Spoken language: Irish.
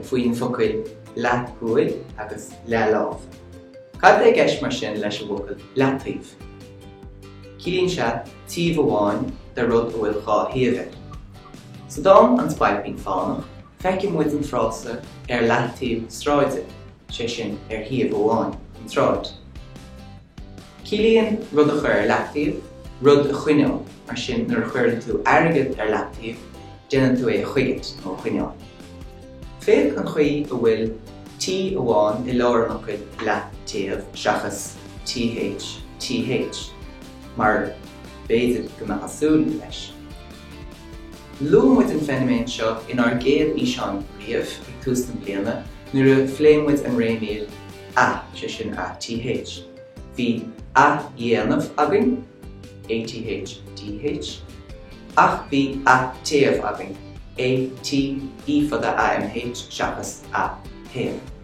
faoi na focail leathshúil agus leathlámh. Cad é i gceist mar sin leis an bhfocal leataobh? Ciallaíonn sé taobh amháin de rud a bhfuil dhá thaobh air. Sa dán An Spailpín Fánach, feiceann muid an frása ar leataobh sráide, sé sin ar thaobh amháin den tsráid. Ciallaíonn rud a chur ar leataobh, rud a choinneáil, mar sin nuair a chuireann tú airgead ar leataobh, déanann tú é a choigilt nó a choinneáil. Féach an chaoi a bhfuil T amháin i lár an fhocail leath-taobh seachas TH, TH, mar b'fhéidir go mbeifeá súil leis. Luaigh muid an feiniméan seo inár gcéad fhíseán riamh ag tús na bliana nuair a phléigh muid an réimír ath, sé sin ATH. Bhí athdhéanamh againn, ATH, DH, ach bhí ath-téamh againn, A, T, E fada A, M, H, seachas ath-théamh.